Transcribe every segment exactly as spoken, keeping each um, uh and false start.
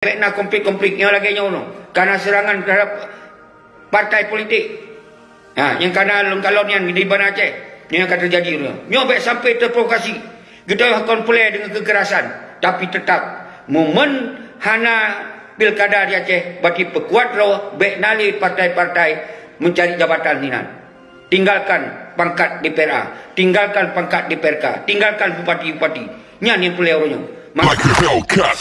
bèk na konflik-konflik nyoe lagèe nyoe nyoe. Kana seurangan terhadap partai politik. Ha, nyang kana lôn kalon nyan di Banda Aceh. Nyoe ka teujadi nyoe. Nyoe bèk sampai terprovokasi. Geutanyoe kon peureulèe deungon keukerasan, tapi teutap momen hana pilkada di Aceh, berarti peukuat droe, bèk na lé partai-partai meucari jabatan hinan. Tinggalkan pangkat D P R A, tinggalkan pangkat D P R K, tinggalkan bupati-bupati. Nyan nyang peureulèe uroe nyoe. Maka Like a Hellcat.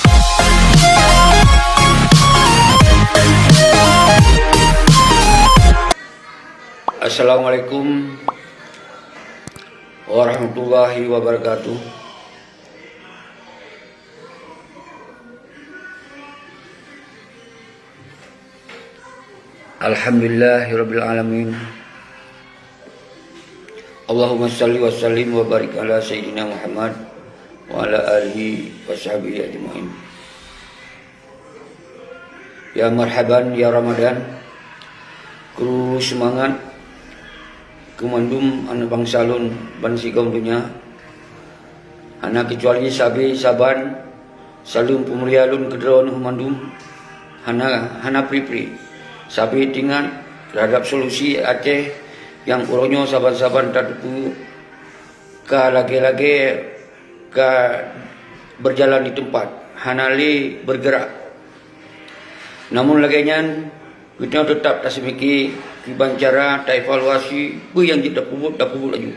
Assalamualaikum warahmatullahi wabarakatuh. Alhamdulillahirabbil alamin. Allahumma shalli wa sallim wa barik ala sayyidina Muhammad wa ala alihi wa sahbihi ajmain. Ya marhaban ya Ramadan. Kru seumangat keu mandum aneuk bansa lôn ban sigom donya. Hana keucuali sabe saban saleuem peumulia lôn keu droeneuh mandum. Hana, hana pri-pri. Sabe teuingat terhadap solusi Aceh nyang uroe nyoe saban-saban tateupeue ka lagèe-lagèe ka berjalan di tempat, hana lé bergerak. Namun lagèe nyan, geutanyoe teutap taseumike kiban cara taevaluasi peue nyang jeuet tapeubuet, tapeubuet laju.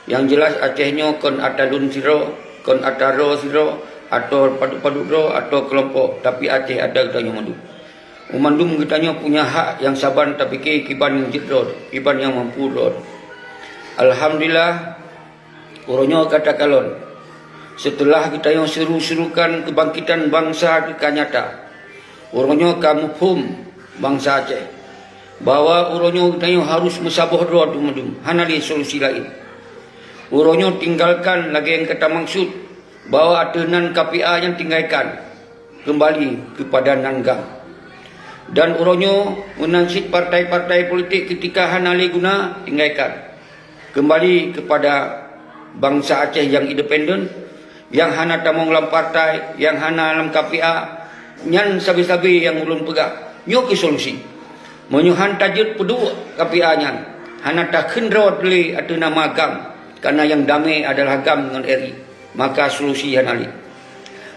Nyang jeulaih Aceh nyoe kon atra lôn sidroe, kon atra droe sidroe, atawa padub-padub droe, atawa keulompok, tapi Aceh atra geutanyoe mandum. Mandum geutanyoe punya hak nyang saban tapike kiban nyang jeuet droe, kiban nyang mampu droe. Alhamdulillah, uroe nyoe ka takalon, seuteulah geutanyoe seuru-seurukan keubangkitan bansa ka nyata, uroe nyoe ka muphom bansa Aceh bahwa uroe nyoe geutanyoe harôh meusaboh droe mandum, hana lé solusi laén. Uroe nyoe tinggalkan lagèe nyang ka tamaksud bahwa ateueh nan K P A nyan tinggalkan. Keumbali keupada nan GAM. Dan uroe nyoe meunan cit partai-partai politik keutika hana lé guna tinggalkan. Keumbali keupada bansa Aceh nyang independen, nyang hana tamong lam partai, nyang hana lam K P A, nyan sabe-sabe nyang ulôn peugah. Nyoe keuh solusi. Meunyoe han tajeuet peuduek K P A nyan, hana takheun droe lé ateueh nama GAM, karena nyang damé adalah GAM ngon R I. Maka solusi hana lé.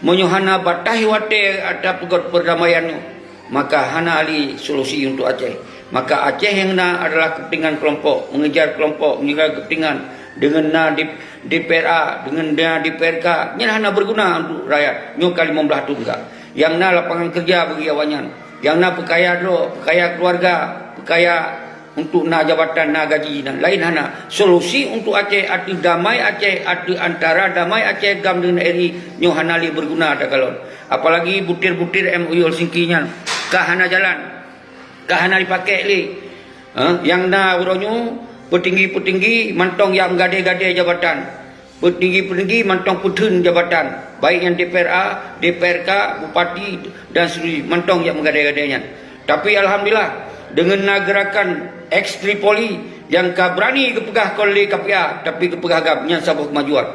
Meunyoe hana bataih watèe atra peugöt peurdamaian nyoe, maka hana lé solusi untuk Aceh. Maka Aceh nyang na adalah keupeuntingan keulompok, mengejar keulompok, mengejar keupeuntingan deungon na di, D P R A, deungon na D P R K, nyan hana beuguna untuk rakyat. Nyoe ka limong blaih thôn ka. Nyang na lapangan keureuja bagi awaknyan. Nyang na peukaya droe, peukaya keuluwarga, peukaya untuk na jabatan, na gaji, na laén hana. Solusi untuk Aceh, ateueh damai Aceh, ateueh antara damai Aceh GAM deungon R I nyoe hana lé beuguna takalon. Apalagi butir-butir M O U Helsinki nyan ka hana jalan, ka hana jipakék lé. Ha, nyang na uroe nyoe peutinggi-peutinggi mantong nyang meugadée-gadée jabatan. Peutinggi-peutinggi mantong peutheun jabatan, baik nyang D P R A, D P R K, bupati dan seterusnya, mantong nyang meugadée-gadée nyan. Tapi alhamdulillah, deungon na geurakan ex Tripoli nyang ka beurani geupeugah kon lé K P A, tapi geupeugah GAM, nyan saboh keumajuan.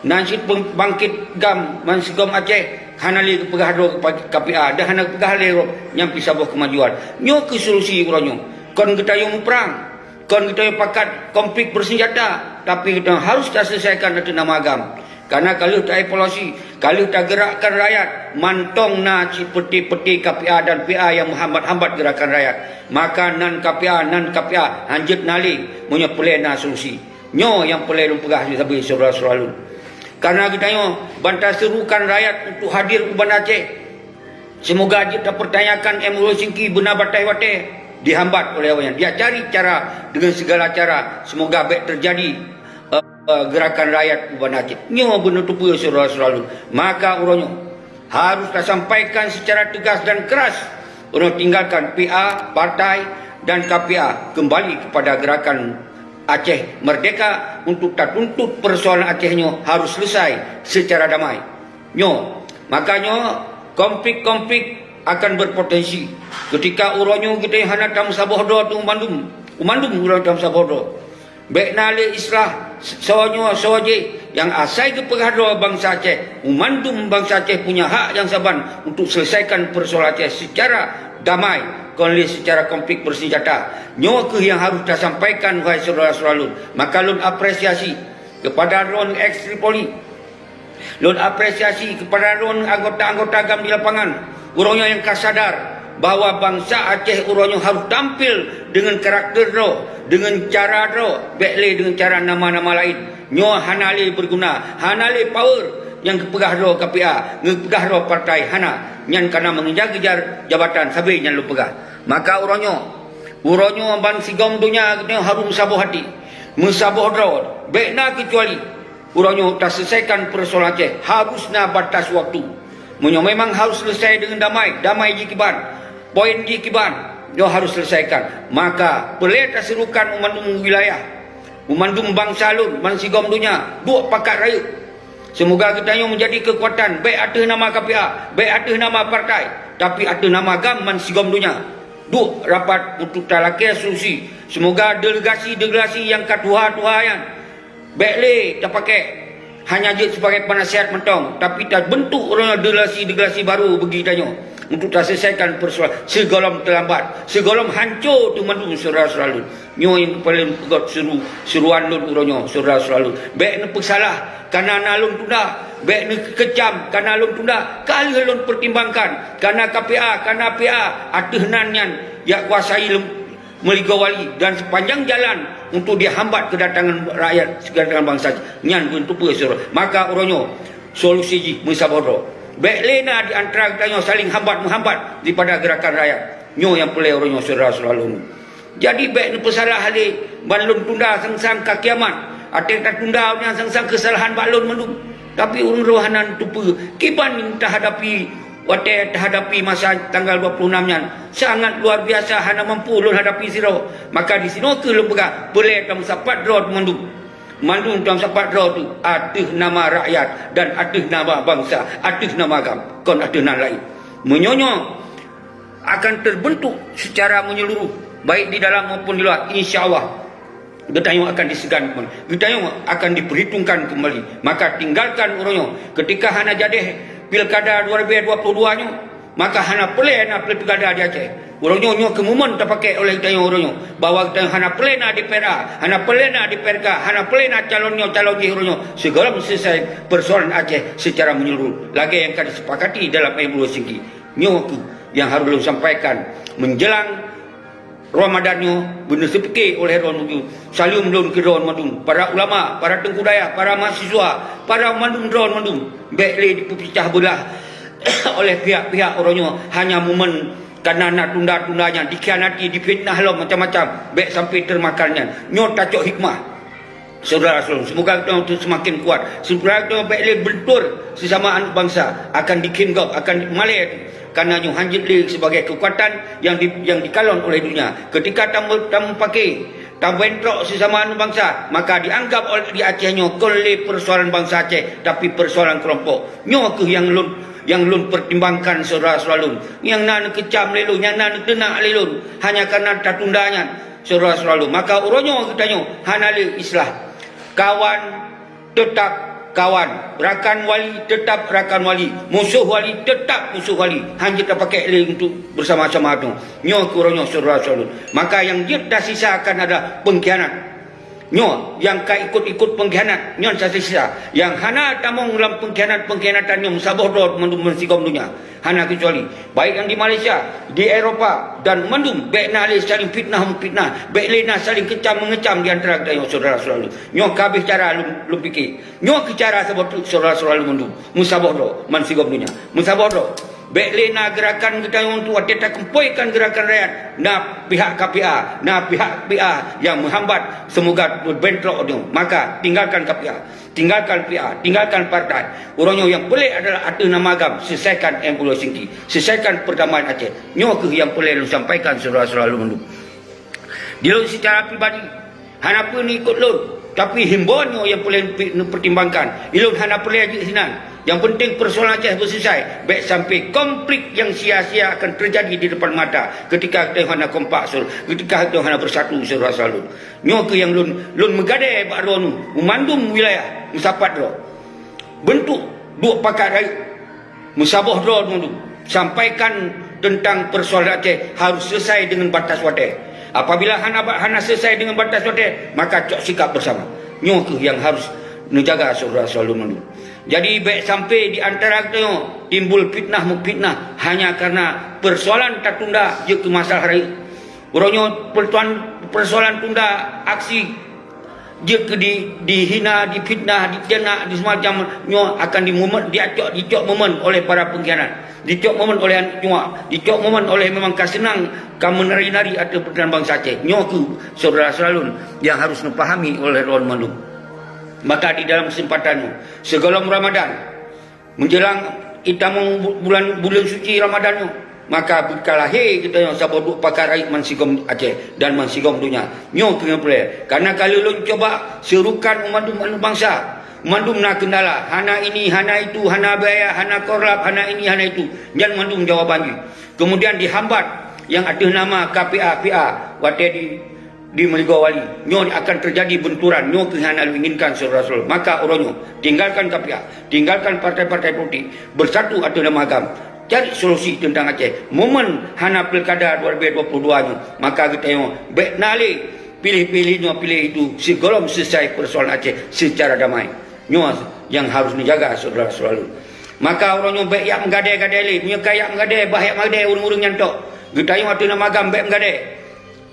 Nan cit peubangkét GAM ban sigom Aceh hana lé geupeugah droe K P A, dan hana geupeugah lé droe, nyan pih saboh keumajuan. Nyoe keuh solusi uroe nyoe. Kon geutanyoe muprang. Kon geutanyoe pakat konflik bersenjata, tapi geutanyoe harus taselesaikan ateueh nama GAM. Karena ka lheueh taevaluasi, ka lheueh tageurakkan rakyat, mantong na cit peuté-peuté K P A dan P A nyang meuhambat-hambat geurakan rakyat. Maka nan K P A, nan K P A, hanjeuet na lé, meunyoe peureulée na solusi. Nyoe nyang peureulée lôn peugah sabe syedara-syedara lôn. Karena geutanyoe ban taseurukan rakyat untuk hadir u Banda Aceh. Seumoga jeuet tapeurtanyakan M O U Helsinki beuna bataih watée, dihambat oleh awaknyan. Dia cari cara, dengan segala cara, seumoga bék teujadi, eh, eh, geurakan rakyat u Banda Aceh. Nyoe beuneuteupeu syedara-syedara lôn. Maka uroe nyoe harôh tasampaikan secara tegas dan keras, uroe nyoe tinggalkan P A, partai, dan K P A, keumbali keupada geurakan Aceh Merdeka untuk tatuntut peusoalan Aceh nyoe harôh seuleusoe seucara damai. Nyoe, maka nyoe konflik-konflik akan berpotensi. Keutika uroe nyoe geutanyoe hana tameusaboh droe teuh mandum, mandum uroe nyoe tameusaboh droe. Bék na lé istilah soe nyoe soe jéh, Nyang asai geupeugah droe bansa Aceh, mandum bansa Aceh punya hak nyang saban untuk selesaikan persoalan Aceh secara damai, kon lé secara konflik bersenjata. Nyoe kheueh nyang harus tasampaikan, wahai syedara-syedara lôn. Maka lôn apresiasi kepada droen ex Tripoli. Lôn apresiasi kepada droen anggota-anggota GAM di lapangan. Uroe nyoe nyang ka sadar bahwa bansa Aceh uroe nyoe harus tampil deungon karakter droe, deungon cara droe, bék lé deungon cara nama-nama laén. Nyoe hana lé beuguna, hana lé power nyang geupeugah droe K P A, geupeugah droe partai, hana. Nyan kana meukeujah-keujah jabatan, sabé nyan lôn peugah. Maka uroe nyoe, uroe nyoe bansigom donya geutanyoe harôh meusaboh até, meusaboh droe, bék na keucuali. Uroe nyoe taselesaikan persoalan Aceh harôh na batas waktu. Meunyoe memang harôh selesai deungon damai, damai jih kiban, poin jih kiban, nyoe harôh selesaikan. Maka peureulée taserukan u mandum wilayah, u mandum bansa lôn, bansigom donya, duek pakat rayeuk. Seumoga geutanyoe meujadi keukuatan, bék ateueh nama K P A, bék ateueh nama partai, tapi ateueh nama GAM bansigom donya. Duek rapat untuk talakée solusi. Seumoga delegasi-delegasi nyang ka tuha-tuha nyan bék lé tapakék hanya jeuet sibagai peunasihat mantong, tapi tabeuntuk uroe nyoe delegasi-delegasi barô bagi tanyoe untuk taselesaikan persoalan sigohlom teulambat, sigohlom hanco teumandum syedara-syedara lôn. Nyoe nyang paleng peugét seuru-, seuruan lôn uroe nyoe, syedara-syedara lôn. Bék neupeusalah kana na lôn tunda, bék neukeucam kana lôn tunda, ka lheueh lôn pertimbangkan kana K P A, kana P A ateueh nan nyan jak kuasai lom meuligoe wali dan sepanjang jalan untuk dihambat keudatangan rakyat, keudatangan bansa nyan untuk peue, syedara. Maka uroe nyoe solusi jih meusaboh droe. Bék lé na di antara geutanyoe saling hambat-meuhambat daripada gerakan rakyat. Nyoe nyang peureulée uroe nyoe, syedara-syedara lôn. Jadi bék neupeusalah lé ban lôn tunda sang-sang ka kiamat. Até tatunda nyan sang-sang keusalahan bak lôn mandum. Tapi ureuëng droe hana neuteupeue kiban tahadapi. Watée tahadapi masa tanggal dua puluh enam nyan, sangat luar biasa, hana mampu lôn hadapi sidroe. Maka disinoe kheueh lôn peugah, peureulée tameusapat droe mandum. Mandum tameusapat droe teuh ateueh nama rakyat dan ateueh nama bansa, ateueh nama GAM, kon ateueh nan laén. Meunyoe nyoe akan terbentuk secara menyeluruh, baik di dalam maupun di luar, insya Allah geutanyoe akan diseugan keumbali. Geutanyoe akan diperhitungkan keumbali. Maka tinggalkan uroe nyoe. Ketika hana jadeh pilkada dua ribu dua puluh dua nyoe, maka hana peureulée na pilkada di Aceh. Uroe nyoe, nyoe kheueh momen tapakék oleh geutanyoe uroe nyoe, bahwa geutanyoe hana peureulée na D P R A, hana peureulée na D P R K, hana peureulée na calon nyoe, calon jih uroe nyoe. Sigohlom selesai persoalan Aceh secara menyeluruh, lagée nyang ka disepakati dalam M O U Helsinki. Nyoe kheueh nyang harôh lôn sampaikan menjelang Ramadan nyoe, beuneuseupike oleh droe mandum. Saleuem lôn keu droe mandum, para ulama, para teungku dayah, para mahasiswa, para mandum droe mandum. Bék lé dipeupicah beulah oleh pihak-pihak uroe nyoe hanya momen kana na tunda-tunda nyan, dikhianati, difitnah lom macam-macam. Bék sampai teumakan nyan. Nyoe tacok hikmah. Syedara-syedara, seumoga geutanyoe seumaken kuat. Seumoga geutanyoe bék lé beuntur sisama aneuëk bansa, akan dikheun gob, akan malée, kana nyoe hanjeuet lé sibagai keukuatan nyang di, nyang dikalon oleh donya. Ketika tamu-, tameupaké, tabentrok sisama aneuëk bansa, maka dianggap oleh di Aceh nyoe kon lé persoalan bansa Aceh, tapi persoalan keulompok. Nyoe kheueh nyang lôn, nyang lôn pertimbangkan, syedara-syedara lôn. Nyang na neukeucam lé lôn, nyang na neuteunak lé lôn, hanya kana tatunda nyan, syedara-syedara lôn. Maka uroe nyoe geutanyoe hana lé islah. Kawan tetap kawan, rakan wali tetap rakan wali, musuh wali tetap musuh wali. Hanjeuet tapakék lé untuk bersama-sama tu. Nyoe kheueh uroe nyoe, syedara-syedara lôn. Maka nyang jeuet tasisakan adalah pengkhianat. Nyoe nyang ka ikut-ikut pengkhianat, nyoe sasisa. Nyang hana tamong lam pengkhianat-pengkhianatan nyoe meusaboh droe mandum bansigom donya. Hana keucuali, baik nyang di Malaysia, di Eropa, dan mandum, bék na lé saling fitnah-memfitnah, bék lé na saling keucam-meungeucam di antara geutanyoe, syedara-syedara lôn. Nyoe ka habéh cara lôn, lôn pike. Nyoe kheueh cara saboh teuk, syedara-syedara lôn mandum. Meusaboh droe, bansigom donya. Meusaboh droe. Bék lé na geurakan geutanyoe untuk watée takeumpoi kan geurakan rakyat, na pihak K P A, na pihak P A nyang meuhambat, seumoga beubentrok nyoe. Maka, tinggalkan K P A, tinggalkan P A, tinggalkan partai. Uroe nyoe nyang peureulée adalah ateueh nama GAM, selesaikan M O U Helsinki, selesaikan perdamaian Aceh. Nyoe kheueh nyang peureulée lôn sampaikan, syedara-syedara lôn mandum. Di lôn secara pribadi, hana peue neuikot lôn. Tapi himbon nyoe nyang peureulée neupertimbangkan. Ilôn hana peureulée jeuet sinan. Nyang penting persoalan Aceh beuseuleusoe. Bék sampai konflik nyang sia-sia akan teujadi di depan mata ketika geutanyoe hana kompak, ketika geutanyoe hana beusatu, syedara-syedara lôn. Nyoe keuh nyang lôn, lôn meugadée bak droeneuh, u mandum wilayah meusapat droe. Beuntuk duek pakat rayeuk, meusaboh droe mandum, sampaikan teuntang persoalan Aceh harôh seuleusoe deungon batas watée. Apabila hana ba-, hana seuleusoe deungon batas watée, maka cok sikap beusama. Nyoe keuh nyang harôh neujaga syedara-syedara lôn mandum. Jadi, bék sampai di antara geutanyoe timbul fitnah-meufitnah hanya karena persoalan tatunda jeuet keu masalah rayeuk. Uroe nyoe persoalan, persoalan tunda aksi jeuet keu di, dihina, difitnah, ditianak, di semacam nyoe akan dimumet, diacok, dicok momen oleh para pengkhianat, dicok momen oleh aneuk cuak, dicok momen oleh memang ka seunang ka meunari-nari ateueh peureulanggan bansa Aceh. Nyoe keuh syedara-syedara lôn nyang harôh neupahami oleh droe mandum. Maka di dalam keuseumpatan nyoe, sigohlom Ramadan, meunjelang itamong bu-, bulan, buleuen suci Ramadan nyoe, maka beukalahé geutanyoe saboh duek pakat rayeuk bansigom Aceh dan bansigom donya. Nyoe keuh nyang peureulée. Karena ka lheueh lôn cuba seurukan u mandum aneuk bansa, u mandum na keundala, hana ini, hana itu, hana biaya, hana korlap, hana ini, hana itu. Nyan mandum jawaban jih. Kemudian dihambat nyang ateueh nama K P A P A watée di di Meuligoe Wali. Nyoe akan teujadi beunturan, nyoe keuh hana lôn inginkan syedara-syedara. Maka uroe nyoe, tinggalkan K P A, tinggalkan partai-partai politik, beusatu ateueh nama GAM. Cari solusi teuntang Aceh. Momen hana pilkada dua ribu dua puluh dua nyoe, maka geutanyoe bék na lé piléh-piléh nyoe piléh itu sigohlom seuleusoe persoalan Aceh seucara damai. Nyoe nyang harôh neujaga syedara-syedara lôn. Maka uroe nyoe bék jak meugadée-gadée lé. Meunyoe ka jak meugadée, bah jak meugadée ureuëng-ureuëng nyan tok. Geutanyoe ateueh nama GAM bék meugadée.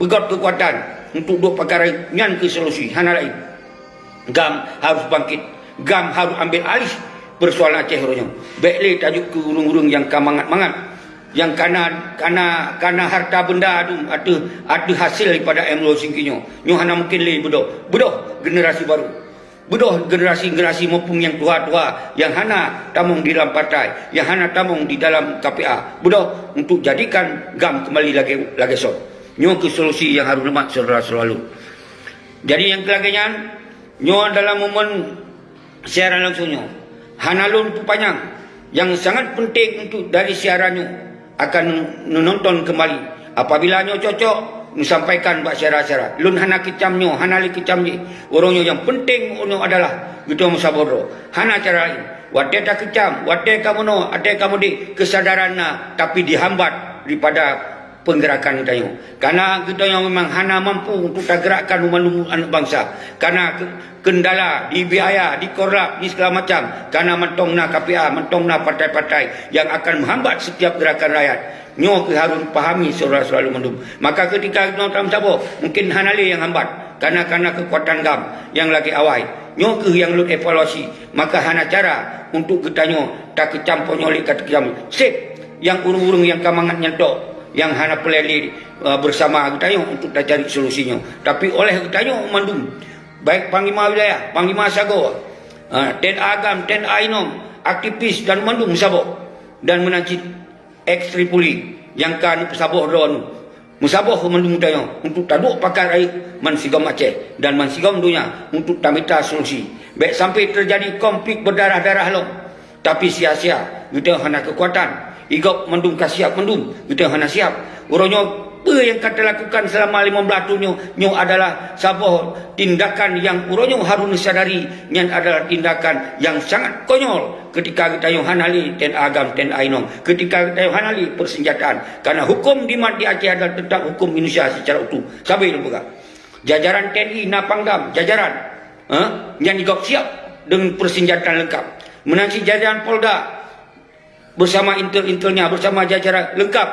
Peugöt keukuatan untuk duek pakat rayeuk, nyan keuh solusi, hana laén. GAM harôh bangkét, GAM harôh ambil alih persoalan Aceh uroe nyoe. Bék lé tajok keu ureuëng-ureuëng nyang ka mangat-mangat, nyang kana, kana, kana harta benda tu ateueh, ateueh hasil daripada M L O Singki nyoe. Nyoe hana mungkin lé beudôh. Beudôh generasi baru. Beudôh generasi-generasi maupun nyang tuha-tuha nyang hana tamong di dalam partai, nyang hana tamong di dalam K P A. Beudôh untuk jadikan GAM keumbali lagée, lagée sot. Nyoe keuh solusi nyang harôh neumat syedara-syedara lôn. Jadi nyang keu lagée nyan, nyoe dalam momen siaran langsung nyoe. Hana lôn peupanyang, nyang sangat penting untuk dari siaran nyoe akan neunonton keumbali. Apabila nyoe cocok, neusampaikan bak syedara-syedara. Lôn hana keucam nyoe, hana lé keucam jih. Uroe nyoe nyang penting nyoe adalah geutanyoe meusaboh droe. Hana cara laén. Watée takeucam, watée ka meunoe, watée ka meudeh, keusadaran na, tapi dihambat daripada peugerakan geutanyoe. Karena geutanyoe memang hana mampu untuk tageurakkan banmandum aneuk bansa. Karena ke-, kendala di biaya, di korlap, di segala macam. Karena mantong na K P A, mantong na partai-partai yang akan menghambat setiap gerakan rakyat. Nyoe keuh harôh pahami syedara-syedara lôn mandum. Maka ketika geutanyoe tameusaboh, mungkin hana lé nyang hambat. Karena, karena keukuatan GAM nyang lagée awai. Nyoe keuh nyang lôn evaluasi. Maka hana cara untuk geutanyoe takeucam, po nyoe lé ka takeucam. Seb nyang ureuëng-ureuëng nyang ka mangat nyan tok, nyang hana peureulée lé, eh, beusama geutanyoe untuk tacari solusi nyoe. Tapi oleh geutanyoe mandum, baik panglima wilayah, panglima sagoe, eh, T N A GAM, T N A inong, aktivis dan mandum meusaboh. Dan meunan cit ex Tripoli nyang ka neupeusaboh droeneuh, meusaboh mandum geutanyoe untuk taduek pakat rayeuk bansigom Aceh dan bansigom donya untuk tamita solusi. Bék sampai teujadi konflik beudarah-darah lom. Tapi sia-sia, geutanyoe hana keukuatan. Igob mandum ka siap mandum, geutanyoe hana siap. Uroe nyoe, peue nyang ka talakukan seulama limong blaih thon nyoe, nyoe adalah saboh tindakan nyang uroe nyoe harôh neusadari, nyan adalah tindakan nyang sangat konyol. Ketika geutanyoe hana lé T N A GAM, T N A inong, ketika geutanyoe hana lé peuseunjataan, karena huköm dimat di Aceh adalah teutap huköm Indonesia seucara utuh. Sabe lôn peugah, jajaran T N I na Pangdam, jajaran, eh, nyan igob siap deungon peuseunjataan leungkap. Meunan cit jajaran Polda, beusama intel-intelnya, beusama jajaran leungkap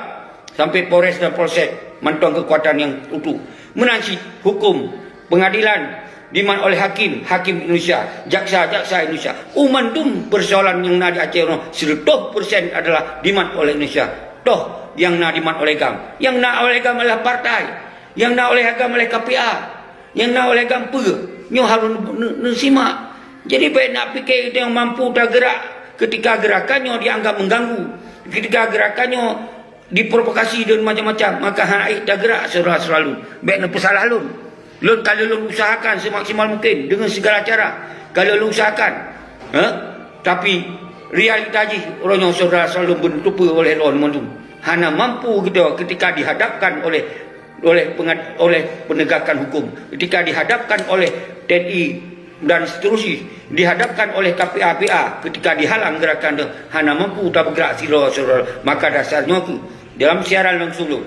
sampai Polres dan Polsek mantong keukuatan nyang utuh. Meunan cit huköm, peungadilan dimat oleh hakim, hakim Indonesia, jaksa, jaksa Indonesia. U mandum peusoalan nyang na di Aceh nyoe sireutoh persen adalah dimat oleh Indonesia. Toh nyang na dimat oleh GAM. Nyang na oleh GAM adalah partai. Nyang na oleh GAM adalah K P A. Nyang na oleh GAM peue? Nyoe harôh neu-, neu-, neusimak. Jadi bék nak pike geutanyoe mampu tageurak ketika gerakan nyoe dianggap mengganggu. Ketika gerakan nyoe diprovokasi dan macam-macam, maka hana ék tageurak syedara-syedara lôn. Bék neupeusalah lôn. Lôn ka lheueh lôn usahakan semaksimal mungkin deungon sigala cara. Ka lheueh lôn usahakan. Ha? Tapi realita jih uroe nyoe syedara lôn beuteupeue oleh droeneuh mandum. Hana mampu geutanyoe ketika dihadapkan oleh, oleh pengat-, oleh penegakan hukum, ketika dihadapkan oleh T N I dan seterusnya, dihadapkan oleh K P A P A, ketika dihalang gerakan tu, hana mampu tabeugrak sidroe-sidroe. Maka dasar nyoe keuh dalam siaran langsung tu,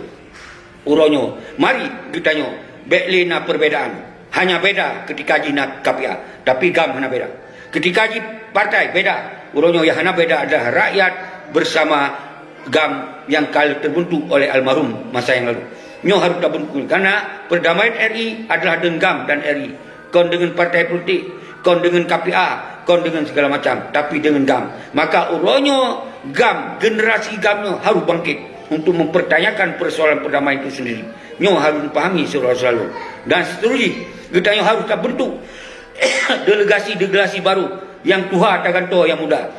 uroe nyoe, mari geutanyoe, bék lé na perbedaan. Hanya beda ketika jih na K P A, tapi GAM hana beda. Ketika jih partai beda, uroe nyoe nyang hana beda adalah rakyat bersama GAM yang ka terbentuk oleh almarhum masa yang lalu. Nyoe harus tabentuk, karena perdamaian R I adalah deungon GAM dan R I, kon deungon partai politik, kon deungon K P A, kon deungon segala macam, tapi deungon GAM. Maka uroe nyoe GAM, generasi GAM nyoe harus bangkit untuk mempertanyakan persoalan perdamaian itu sendiri. Nyoe harus dipahami syedara-syedara lôn. Dan seterusnya, geutanyoe harus tabentuk delegasi-delegasi baru, nyang tuha tagantoe nyang muda,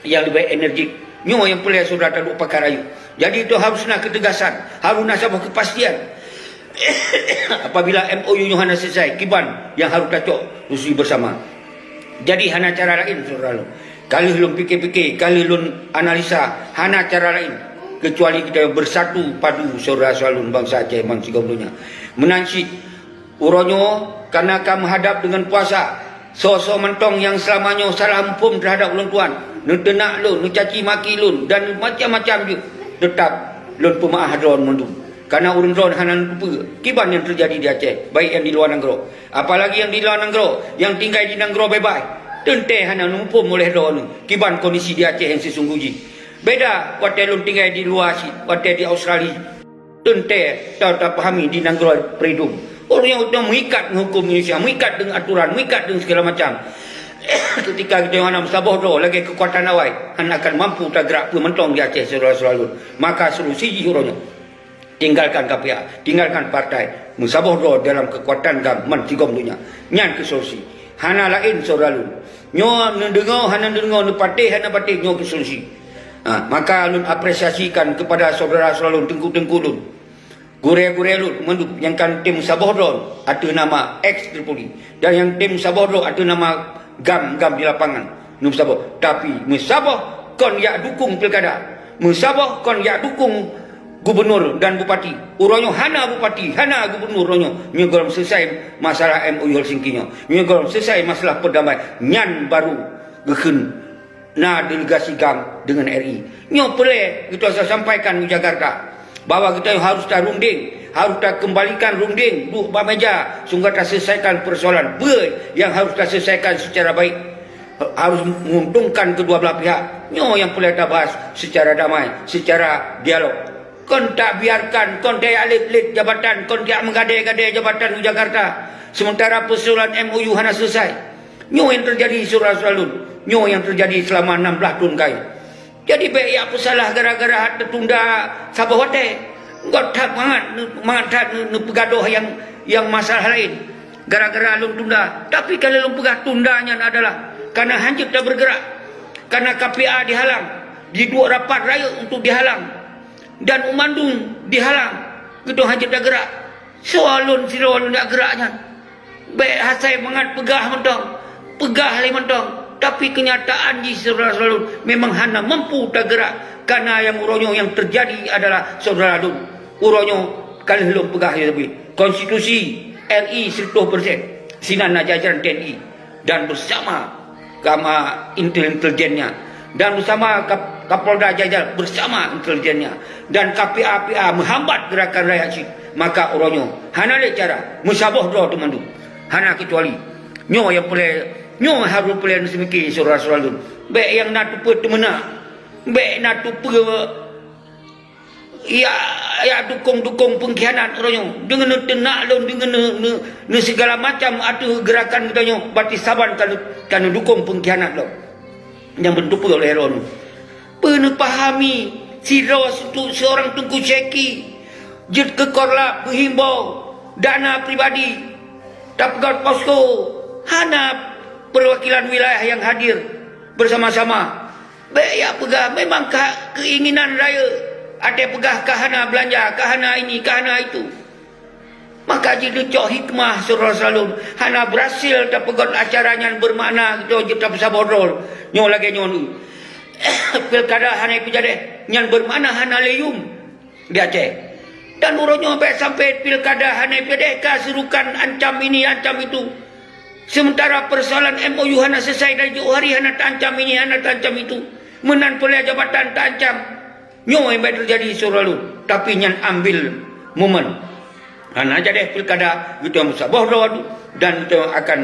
nyang leubeh enerjik. Nyoe nyang peureulée syedara taduek pakat rayeuk. Jadi, itu harus na keutegasan, harus na saboh kepastian. Apabila M O U nyoe hana selesai, kiban nyang harus tacok solusi bersama. Jadi, hana cara laén, syedara lôn. Ka lheueh lôn pike-pike, ka lheueh lôn analisa, hana cara laén keucuali kita bersatu padu, syedara-syedara lôn, bansa Aceh ban sigom donya. Meunan cit, uroe nyoe, kareuna ka meuhadab deungon puasa, soe-soe mantong nyang seulama nyoe salah muphom teuhadab ulôn tuan, neuteunak lôn, neucaci maki lôn, dan macam-macam jeuet, teutap lôn peumeu'ah droe mandum. Kareuna ureuëng droe hana neuteupeue kiban nyang teujadi di Aceh, baik nyang di luwa nanggroe, apalagi nyang di luwa nanggroe, nyang tinggai di nanggroe beubaih, teuntée hana neumuphom oleh droeneuh kiban kondisi di Aceh nyang sisunggoh jih. Beda watée lôn tinggai di luwa cit, watée di Australia. Teuntée ta-, tapahami di nanggroe Freedom. Ureuëng nyang meuikat ngon huköm Indonesia, meuikat deungon aturan, meuikat deungon segala macam. Ketika geutanyoe hana meusaboh droe lagée keukuatan awai, hana akan mampu tagrak peue mantong di Aceh, syedara-syedara lôn. Maka solusi jih uroe nyoe, tinggalkan K P A, tinggalkan partai, meusaboh droe dalam keukuatan GAM ban sigom donya. Nyan keuh solusi. Hana laén, syedara lôn. Nyoe neudeungoe hana neudeungoe, neupatéh hana patéh, nyoe keuh solusi. Ha, maka lôn apresiasikan kepada syedara-syedara lôn, teungku-teungku lôn, gurée-gurée lôn mandum nyang ka neutem saboh droe ateueh nama ex Tripoli dan nyang tem saboh droe ateueh nama GAM, GAM di lapangan. Meusaboh, tapi meusaboh kon jak dukung pilkada. Meusaboh kon jak dukung gubernur dan bupati. Uroe nyoe hana bupati, hana gubernur uroe nyoe. Nyoe gohlom selesai masalah M O U Helsinki nyoe. Nyoe gohlom selesai masalah perdamaian. Nyan baru geukheun na delegasi GAM deungon R I. Nyoe peureulée geutanyoe sampaikan u Jakarta bahwa geutanyoe harus tarunding, harus takeumbalikan runding duek bak meja sehingga taselesaikan persoalan. Peue nyang harus taselesaikan secara baik, harus menguntungkan kedua belah pihak. Nyoe nyang peureulée tabahas secara damai, secara dialog. Kon tabiarkan, kon tajak lét-lét jabatan, kon tajak meugadée-gadée jabatan u Jakarta, sementara persoalan M O U hana selesai. Nyoe nyang teujadi, syedara-syedara lôn. Nyoe nyang teujadi seulama nam blaih thon kayée. Jadi, bék jak peusalah gara-gara teutunda saboh watée. Göt that mangat, mangat that neupeugah nyang, nyang masalah laén. Gara-gara lôn tunda. Tapi, ka lheueh lôn peugah tunda nyan adalah kareuna hanjeuet tabeureugerak. Kareuna K P A dihalang. Jiduek rapat rayeuk untuk dihalang. Dan u mandum dihalang. Geutanyoe hanjeuet tageurak. Soe lôn sidroe lôn jak geurak nyan. Bék hasai mangat peugah mantong, peugah lé mantong, tapi keunyataan jih, syedara-syedara lôn, memang hana mampu tageurak. Kareuna nyang uroe nyoe nyang teujadi adalah syedara lôn. Uroe nyoe ka lheueh lôn peugah, ya Rabbi, konstitusi R I seratus persen, sinan na jajaran T N I dan bersama sama intel-, intelijennya, dan bersama Kap-, Kapolda Jajar bersama intelijennya, dan K P A P A meuhambat gerakan rakyat cit, maka uroe nyoe hana lé cara, meusaboh droe teumandum. Hana keucuali. Nyoe nyang peureulée, nyoe harôh peureulée neuseumiké, syedara-syedara lôn. Bék nyang na teupeue teumeunak. Bék na teupeue ya, ya dukong-dukong pengkhianat uroe nyoe. Deungon neuteunak lôn, deungon ne-, ne-, neusegala macam ateueh gerakan geutanyoe, berarti saban ka ne-, ka neudukong pengkhianat lom. Nyang beuteupeue oleh droeneuh. Peuneupahami sidroe setu-, seorang Teungku Syeki jeuet keu korlap, meuhimbau dana pribadi, tapeugöt posko, hana perwakilan wilayah nyang hadir bersama-sama. Bék jak peugah, memang ka keinginan rayeuk. Até peugah ka hana beulanja, ka hana ini, ka hana itu. Maka jideucok hikmah syedara lôn, hana beurhasil tapeugot acara nyan beumakna geutanyoe jeuet tapeusaboh droe. Nyoe lagée nyoe, pilkada hana ipeujadeh, nyan beumakna hana lé yuem di Aceh. Dan uroe nyoe bék sampai pilkada hana ipeujadeh ka seurukan ancam ini, ancam itu. Sementara persoalan M O U hana selesai dari jauh hari, hana taancam ini, hana taancam itu. Meunan peureulée jabatan taancam. Nyoe nyang bék teujadi syedara lôn, tapi nyan ambil momen. Hana jadeh pilkada, geutanyoe meusaboh droe dan geutanyoe akan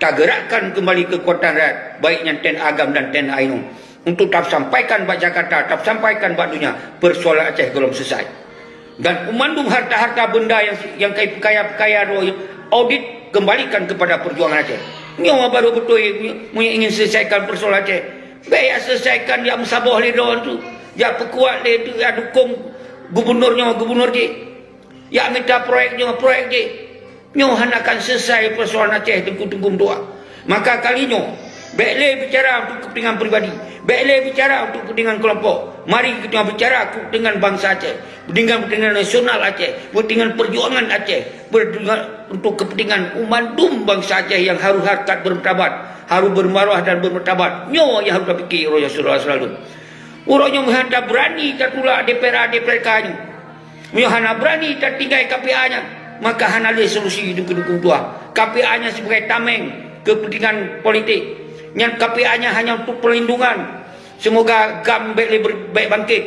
tageurakkan keumbali keukuatan rakyat, baik nyan T N A GAM dan T N A inong, untuk tasampaikan bak Jakarta, tasampaikan bak donya, persoalan Aceh gohlom selesai. Dan meumandum harta-harta benda nyang, nyang ka ipeukaya-peukaya droe, audit kembalikan kepada perjuangan Aceh. Nyoe baru beutôi meunyoe ingin selesaikan persoalan Aceh. Bék jak selesaikan, jak meusaboh lé droe tu, jak peukuat lé tu, jak dukong gubunur nyoe, gubunur jih, jak mita proyek nyoe, proyek jih. Nyoe hana akan selesai persoalan Aceh, teungku-teungku meutuah. Maka kali nyoe, bék lé bicara untuk kepentingan pribadi, bék lé bicara untuk kepentingan kelompok. Mari kita bicara kepentingan bangsa Aceh, kepentingan, kepentingan nasional Aceh, kepentingan perjuangan Aceh, perjuangan untuk kepentingan umat dum bangsa Aceh yang harus harkat bermartabat, harus bermaruah dan bermartabat. Nyoe nyang harus tapikir, uroe nyoe syedara lôn. Uroe nyoe meuhan tabeurani tatulak D P R A, D P R K nyoe. Meunyoe hana beurani tatinggai K P A nyan, maka hana lé solusi dukong-dukong tuha. K P A nyan sibagai tameng kepentingan politik. Nyan K P A nyan hanya untuk perlindungan. Semoga GAM bék lé ber-, bék bangkit.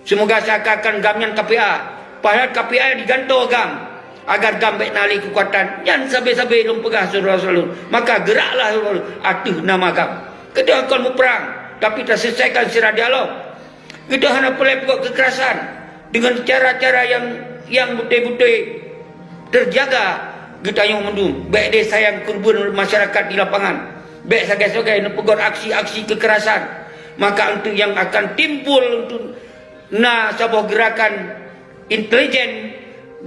Semoga seakan-akan GAM nyan K P A. Padahal K P A digantoe GAM agar GAM bék na lé keukuatan. Nyan sabe-sabe lôn peugah syedara lôn. Maka geuraklah ateueh nama GAM. Geutanyoe kon muprang, tapi taselesaikan secara dialog. Geutanyoe hana peureulée peugot keukerasan deungon cara-cara nyang, nyang beutôi-beutôi teujaga geutanyoe mandum. Bék deh sayang keureubeuen masyarakat di lapangan. Bék sagai-sagai neupeugot aksi-aksi keukerasan. Maka untuk nyang akan timbul untuk na saboh geurakan intelijen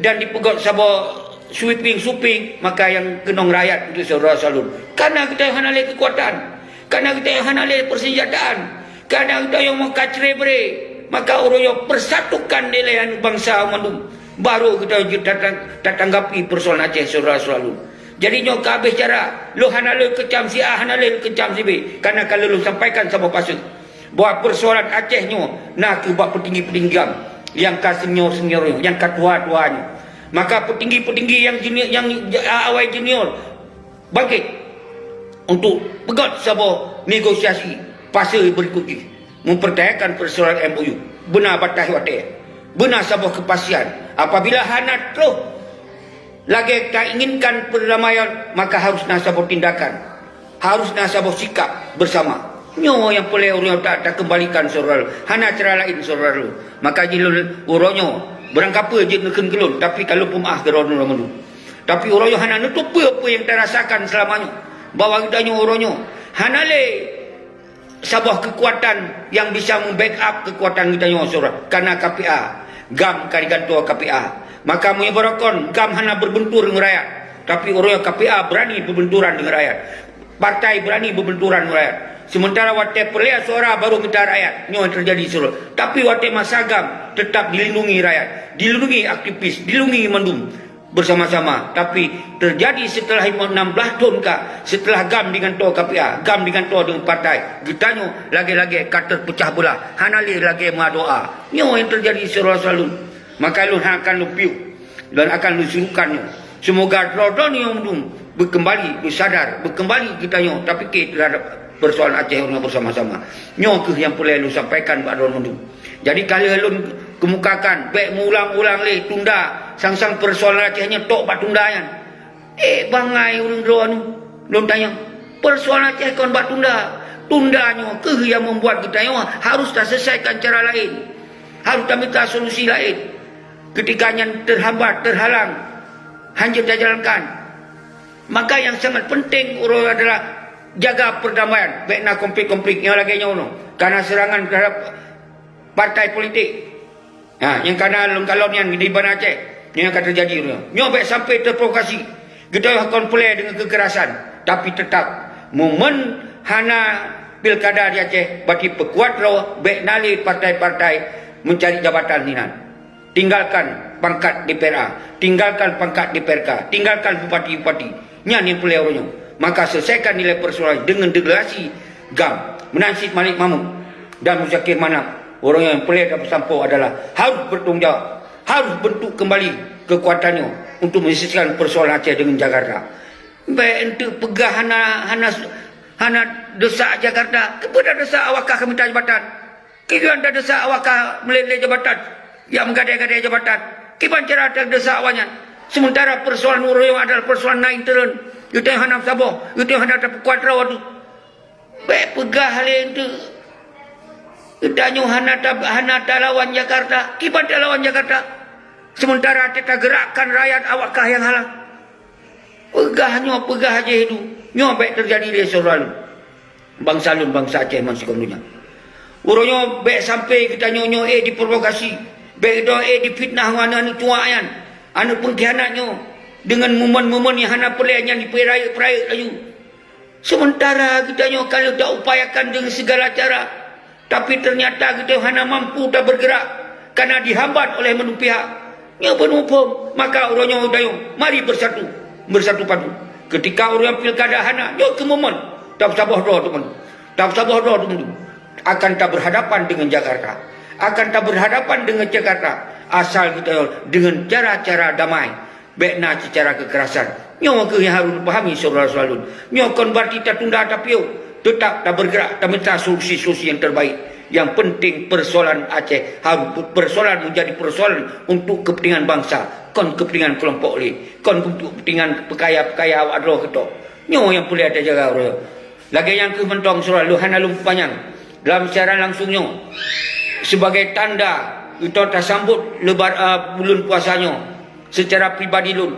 dan dipeugot saboh sweeping-sweeping, maka nyang keunong rakyat untuk syedara lôn. Karena geutanyoe hana lé keukuatan, karena geutanyoe hana lé persenjataan, karena geutanyoe meuka cre-bre, maka uroe nyoe persatukan nilai bansa mandum, baru geutanyoe jeuet tatang-, tatanggapi persoalan Aceh syedara lôn. Jadi nyoe ka habéh cara, lôn hana lé keucam si A, hana lé keucam si B, karena ka lôn sampaikan saboh paseue bahwa persoalan Aceh nyoe na keuh bak peutinggi-peutinggi GAM nyang ka senior-senior nyoe, nyang ka tuha-tuha nyoe. Maka peutinggi-peutinggi nyang junior, nyang awai junior bangkit untuk peugot saboh negosiasi fase berikut jih, mempertahankan persoalan M O U. Beuna bataih watée, beuna saboh kepastian. Apabila hana troh lagée tainginkan perdamaian, maka harus na saboh tindakan, harus na saboh sikap bersama. Nyoe nyang peureulée ureuëng ta-, takeumbalikan syedara lôn. Hana cara laén syedara lôn. Maka jih lôn uroe nyoe, beurangkapeue jeuet neukheun keu lôn, tapi ka lôn peumeu'ah keu droeneuh mandum. Tapi uroe nyoe hana neutôp peue-peue nyang tarasakan seulama nyoe, bahwa geutanyoe uroe nyoe hana lé saboh keukuatan nyang bisa meu-backup keukuatan geutanyoe syedara, karena K P A, GAM ka digantoe K P A. Maka meunyoe barokon GAM hana berbentur dengan rakyat, tapi uroe nyoe K P A berani berbenturan dengan rakyat. Partai berani berbenturan dengan rakyat. Sementara watée peureulée suara baru mita rakyat, nyoe yang terjadi syedara. Tapi watée masa GAM tetap dilindungi rakyat, dilindungi aktivis, dilindungi mandum bersama-sama. Tapi terjadi setelah enam belas thon ka, setelah GAM digantoe K P A, GAM digantoe dengan partai, geutanyoe lagée-lagée ka terpecah belah, hana lé lagée meudoa. Nyoe yang terjadi syedara lôn. Maka lôn akan lôn piôh dan akan lôn serukan nyoe. Semoga droe-droe nyoe mandum beukeumbali, beusadar, beukeumbali geutanyoe tapike terhadap persoalan Aceh nyoe bersama-sama. Nyoe keuh nyang peureulée lôn sampaikan bak droe mandum. Jadi ka lheueh lôn kemukakan, bék meuulang-ulang lé tunda, sang-sang persoalan Aceh nyoe tok bak tunda nyan. Eh, bangai ureuëng droeneuh, lôn tanyong, persoalan Aceh kon bak tunda. Tunda nyoe keuh nyang membuat geutanyoe harus taselesaikan cara laén. Harus tamita solusi laén. Ketika nyan terhambat, terhalang, hanjeuet tajalankan. Maka yang sangat penting uroe adalah jaga perdamaian, bék na konflik-konflik nyang lagée nyoe nyoe. Karena serangan terhadap partai politik. Ha, nyang kana lôn kalon nyan di Banda Aceh, nyang ka teujadi nyoe. Nyoe bék sampai terprovokasi. Geutanyoe kon peureulée deungon keukerasan, tapi tetap momen hana pilkada di Aceh, berarti peukuat droe, bék na lé partai-partai mencari jabatan hinan. Tinggalkan pangkat D P R A, tinggalkan pangkat D P R K, tinggalkan bupati-bupati. Nyan nyang peureulée uroe nyoe. Maka selesaikan nilai persoalan deungon delegasi GAM. Meunan cit Malik Mahmud dan Muzakir Manaf. Uroe nyoe nyang peureulée tapeusampoe adalah harus bertanggung jawab, harus bentuk kembali kekuatan nyoe untuk menyelesaikan persoalan Aceh deungon Jakarta. Bék enteuk peugah hana, hana, hana desak Jakarta. Keupeue tadesak awak kah keu mita jabatan? Keupeue tadesak awak kah meulét-lét jabatan, jak meugadée-gadée jabatan? Kiban cara tadesak awak nyan? Sementara persoalan uroe nyoe adalah persoalan na intern. Geutanyoe hana saboh, geutanyoe hana tapeukuat droe teuh. Bék peugah lé enteuk. Geutanyoe hana ta-, hana talawan Jakarta. Kiban talawan Jakarta? Sementara tageurakkan rakyat awak kah nyang halang. Peugah nyoe, peugah jih du. Nyoe bék teujadi lé syedara lôn. Bansa lôn, bansa Aceh, bansa sigom donya. Uroe nyoe bék sampai geutanyoe nyoe ék diprovokasi. Bék geutanyoe ék difitnah ngon aneuëk-aneuëk cuak nyan. Aneuëk peungkhianat nyoe. Deungon mumen-mumen nyang hana peureulée nyan dipeurayeuk-peurayeuk laju. Sementara geutanyoe ka lheueh taupayakan deungon sigala cara, tapi teunyata geutanyoe hana mampu tabeurgeurak, kareuna dihambat oleh mandum pihak. Nyoe beunuphom, maka uroe nyoe geutanyoe mari beusatu, beusatu padu. Keutika uroe nyoe pilkada hana, nyoe keuh momen tapeusaboh droe teuma. Tapeusaboh droe teuma. Akan tabeurhadapan deungon Jakarta. Akan tabeurhadapan deungon Jakarta asal geutanyoe deungon cara-cara damai. Bék na seucara keukerasan. Nyoe keuh nyang harôh neupahami syedara-syedara lôn. Nyoe kon beurarti tatunda tapiôh, teutap tabeurgeurak tamita solusi-solusi nyang terbaik. Nyang penting persoalan Aceh harôh pe-, persoalan menjadi persoalan untuk kepentingan bansa, kon kepentingan keulompok lé, kon untuk kepentingan peukaya-peukaya awak droe keudroe. Nyoe nyang peureulée tajaga uroe nyoe. Lagée nyan keuh mantong syedara lôn hana lôn peupanyang dalam siaran langsung nyoe. Sibagai tanda geutanyoe tasambot lebar-, a, buleuen puasa nyoe, seucara pribadi lôn,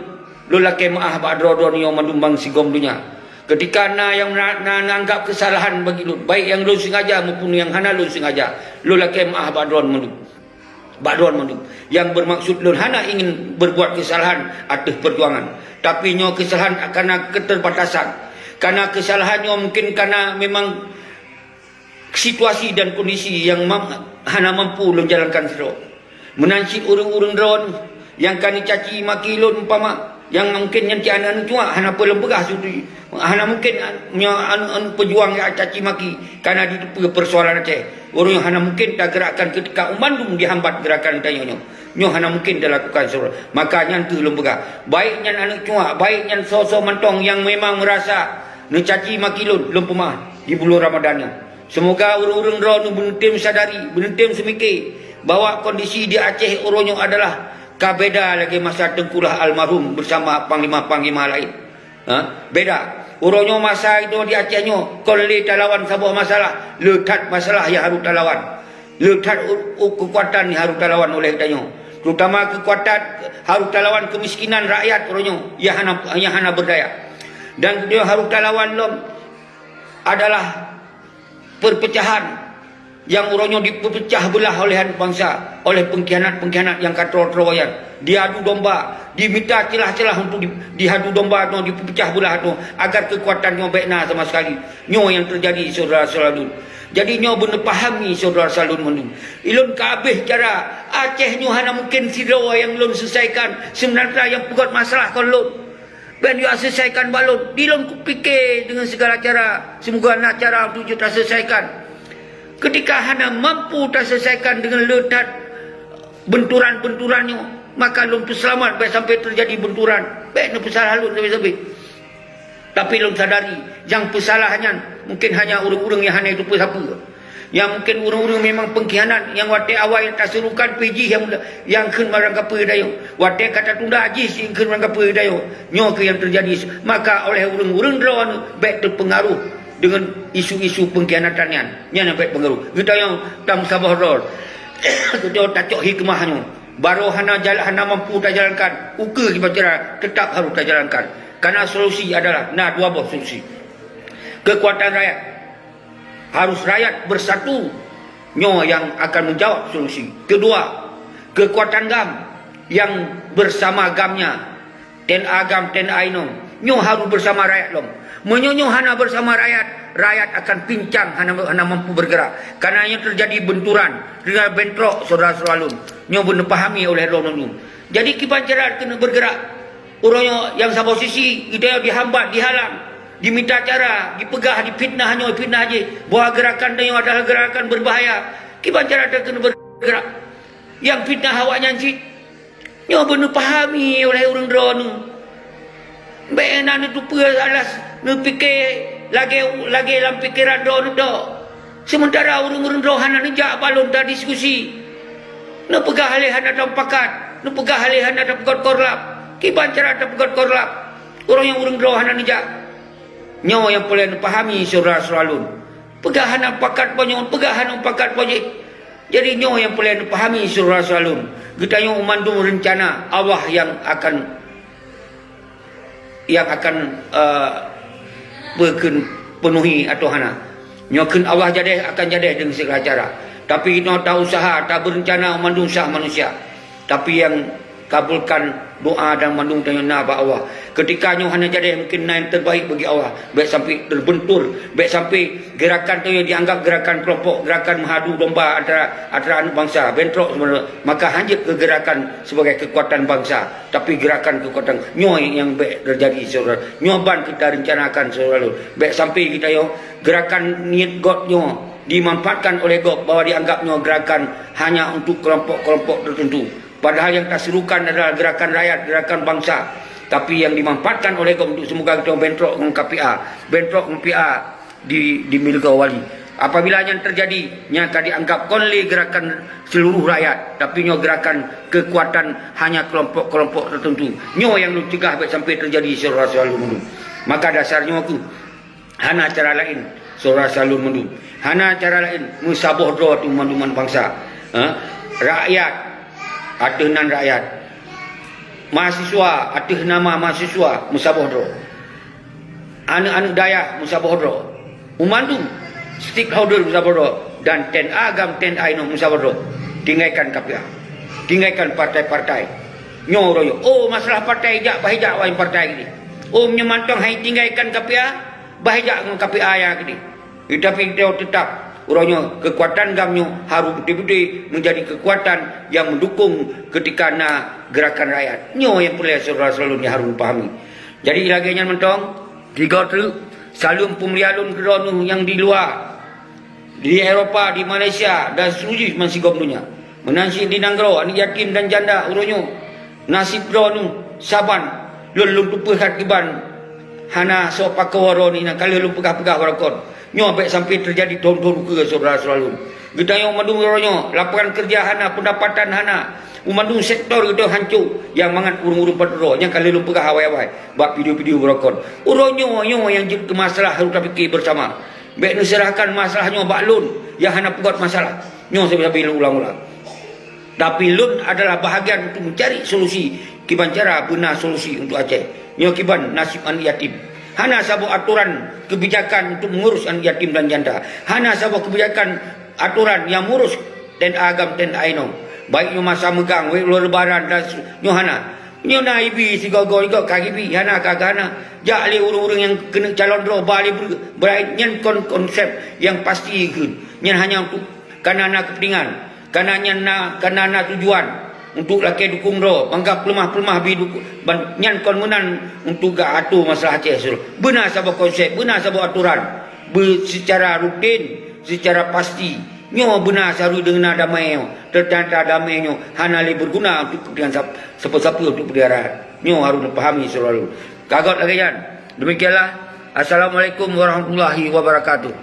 lôn lakée meuáh bak droe-droe nyoe mandum bansigom donya. Keutika na nyang na, na, na anggab keusalahan bagi lôn, baik nyang lôn sengaja maupun nyang hana lôn sengaja, lôn lakée meuáh bak droe mandum. Bak droe mandum. Nyang beumaksud lôn hana ingin berbuat keusalahan ateueh peujuangan. Tapi nyoe keusalahan kareuna keuterbatasan. Kareuna keusalahan nyoe mungken kareuna memang situasi dan kondisi nyang mam-, hana mampu lôn jalankan sidroe. Meunan cit ureuëng-ureuëng droe nyang ka neucaci maki lôn umpama, nyang mungken nyan cit aneuëk-aneuëk cuak hana peue lôn peugah sudi. Hana mungken nyoe aneuëk-aneuëk peujuang nyang caci maki kareuna jiteupeue peusoalan Aceh. Ureuëng nyoe hana mungken tageurakkan keutika u mandum jihambat geurakan tanyoe nyoe. Nyoe hana mungken talakukan syedara. Maka nyan keuh lôn peugah, baik nyan aneuëk cuak, baik nyan soe-soe mantong nyang memang meurasa neucaci maki lôn, lôn peumeuáh di buleuen Ramadhan nyoe. Seumoga ureuëng-ureuëng droeneueh beuneutem sadari, beuneutem seumike bahwa kondisi di Aceh uroe nyoe adalah ka beda lagée masa Teungku Lah almarhum beusama panglima-panglima laén. Ha? Beda. Uroe nyoe masa itu di Aceh nyoe kon lé talawan saboh masalah, le that masalah nyang harôh talawan. Le that u-, u-, keukuatan nyang harôh talawan oleh tanyoe. Terutama keukuatan harôh talawan keumiskinan rakyat uroe nyoe nyang hana, nyang hana beurdaya. Dan tanyoe harôh talawan lom adalah perpecahan nyang uroe nyoe dipeupeucah beulah oleh bansa, oleh pengkhianat-pengkhianat nyang ka troe-troe nyan. Diadu domba, dimita celah-celah untuk di-, diadu domba nyoe, dipeupeucah beulah nyoe, agar keukuatan nyoe bék na sama sekali. Nyoe nyang teujadi, syedara-syedara lôn. Jadi nyoe beuneupahami, syedara-syedara lôn mandum. Ilôn ka habéh cara, Aceh nyoe hana mungken sidroe nyang lôn selesaikan, seubeunarnya nyang peugét masalah kon lôn. Bék neuyue selesaikan bak lôn. Di lôn kupike deungon sigala cara, seumoga na cara untuk jeuet taselesaikan. Keutika hana mampu taselesaikan deungon le that beunturan-beunturan nyoe, maka lôn peuseulamat bék sampai teujadi beunturan. Bék neupeusalah lôn sabe-sabe. Tapi lôn sadari, nyang peusalah nyan mungken hanya ureuëng-ureuëng nyang hana jiteupeue sapeue. Nyang mungken ureuëng-ureuëng memang pengkhianat nyang watée awai taseurukan pih jih nyang, nyang kheun barangkapeue tanyoe. Watée ka tatunda jih kheun barangkapeue tanyoe. Nyoe keuh nyang teujadi. Maka oleh ureuëng-ureuëng droeneueh bék teupeungaruh deungon isu-isu pengkhianatan nyan. Nyan nyang bék peungaruh. Geutanyoe tameusaboh droe. Geutanyoe tacok hikmah nyoe. Barô hana jal-, hana mampu tajalankan, ukeue kiban cara teutap harôh tajalankan. Kareuna solusi adalah na dua boh solusi. Keukuatan rakyat. Harus rakyat bersatu, nyoe nyang akan menjawab solusi. Kedua, kekuatan GAM yang bersama GAM-nya, TNA GAM, TNA inong, nyoe harus bersama rakyat lom. Meunyoe nyoe hana bersama rakyat, rakyat akan pincang, hana, hana mampu bergerak. Karena nyoe terjadi benturan, terjadi bentrok, saudara-saudara lôn. Nyoe beuneu pahami oleh droeneuh. Jadi kiban cara keuneuk bergerak. Uroe nyoe nyang saboh sisi, geutanyoe dihambat, dihalang, dimita cara, dipeugah, difitnah nyoe, fitnah jih, bahwa gerakan tanyoe adalah gerakan berbahaya. Kiban cara keuneuk bergerak. Nyang fitnah awaknyan cit. Nyoe beuneu pahami oleh ureuëng droeneuh. Bék na neuteupeue alas neupike lagée, lagée lam pikeran droeneuh tok. Sementara ureuëng-ureuëng droe hana neujak bak lôn tadiskusi. Neupeugah lé hana tamupakat, neupeugah lé hana tapeugöt korlap. Kiban cara tapeugöt korlap? Uroe nyoe ureuëng droe hana neujak. Nyoe nyang peureulée neupahami syedara-syedara lôn. Peugah hana pakat po nyoe, peugah hana pakat po jih. Jadi nyoe nyang peureulée neupahami syedara-syedara lôn. Geutanyoe mandum reuncana Allah nyang akan, nyang akan, eh, peukheun peunuhi atau hana. Nyoe kheun Allah jadeh akan jadeh deungon segala cara. Tapi inoe ta usaha, ta beureuncana mandum sah manusia. Tapi nyang kabulkan doa dan mandum tanyoe na bak Allah. Keutika nyoe hana jadeh, mungkin na nyang terbaik bagi Allah. Bék sampai terbentur, bék sampai gerakan tanyoe dianggap gerakan kelompok, gerakan meuhadu domba antara, antara aneuk bangsa, bentrok sebenarnya. Maka hanjeuet keu gerakan sebagai kekuatan bangsa, tapi gerakan kekuatan nyoe nyang bék terjadi, saudara. Nyoe ban kita rencanakan, saudara lôn. Bék sampai geutanyoe gerakan niet göt nyoe dimanfaatkan oleh gob bahwa dianggap nyoe gerakan hanya untuk kelompok-kelompok tertentu. Padahal nyang taserukan adalah gerakan rakyat, gerakan bangsa. Tapi nyang dimanfaatkan oleh gob untuk semoga geutanyoe bentrok ngon K P A, bentrok ngon P A di, di Milgawali. Apabila nyan terjadi, nyan ka dianggap kon lé gerakan seluruh rakyat, tapi nyoe gerakan kekuatan hanya kelompok-kelompok tertentu. Nyoe nyang lôn cegah bék sampai terjadi, syedara-syedara lôn mandum. Maka dasar nyoe kheueh. Hana cara laén, syedara-syedara lôn mandum. Hana cara laén, meusaboh droe teuh mandum bangsa. Ha? Rakyat, ateueh nan rakyat. Mahasiswa, ateueh nama mahasiswa, meusaboh droe. Aneuk-aneuk dayah, meusaboh droe. Mandum stakeholder meusaboh droe. Dan ten agam ten ainoe meusaboh droe. Tinggalkan K P A. Tinggalkan partai-partai. Nyoe uroe nyoe. Oh, masalah partai jak, bah jak awai partai gini. Oh, meunyoe mantong hai tinggalkan K P A, bah jak ngon K P A nyang keudeh. Tetapi kita tetap, uroe nyoe kekuatan gam nyoe harus betul-betul menjadi kekuatan yang mendukung ketika na gerakan rakyat. Nyoe nyang peureulée syedara-syedara lôn nyang harus pahami. Jadi lagée nyan mantong, tiga treuk, saleuem peumulia lôn keu droeneuh nyang di luwa, di Eropa, di Malaysia, dan seluruh meusigom donya. Meunan cit di nanggroe, aneuk yatim dan janda uroe nyoe. Naseb droeneuh saban lôn, lôn teupeue that kiban hana soe pakoe droeneuh, nyang ka lheueh lôn peugah-peugah baroe kon. Nyoe bék sampai terjadi thon-thon ukeue syedara-syedara lôn. Geutanyoe mandum uroe nyoe, lapangan kerja hana, pendapatan hana. U mandum sektor geutanyoe hanco, nyang mangat ureuëng-ureuëng padum droe, nyang ka lheueh lôn peugah awai-awai bak video-video baroe kon. Uroe nyoe, nyoe nyang jeuet keu masalah harus tapike bersama. Bék neuserahkan masalah nyoe bak lôn nyang hana peugöt masalah. Nyoe sabe-sabe lôn ulang-ulang. Tapi lôn adalah bahagian untuk mencari solusi, kiban cara beuna solusi untuk Aceh. Nyoe kiban naseb aneuk yatim. Hana saboh atoran kebijakan untuk mengurus aneuk yatim dan janda. Hana saboh kebijakan atoran nyang mengurus ten agam ten ainoe. Baik nyoe masa meugang, baik uroe lebaran dan se-, nyoe hana. Nyoe na ibi sigoe-goe, igoe ka ibi, hana ka hana. Jak lé ureuëng-ureuëng nyang keuneuk calon droe, ba lé beu-, beurai, nyan kon konsep nyang pasti kheun. Nyan hanya untuk kana na keupeuntengan, kana nyan na, kana na tujuan untuk lakée dukung droe, bangga peuleumah-peuleumah bi dukung, ban nyan kon meunan untuk geuatur masalah Aceh seluruh. Beuna saboh konsep, beuna saboh atoran, be-, secara rutin, secara pasti. Nyoe beuna seharusnya deungon damai nyoe. Ternyata damai nyoe hana lé berguna untuk kepentingan sap-, sapa-sapa untuk kepentingan rakyat. Nyoe harus dipahami selalu. Ka göt lagée nyan. Demikianlah. Assalamualaikum warahmatullahi wabarakatuh.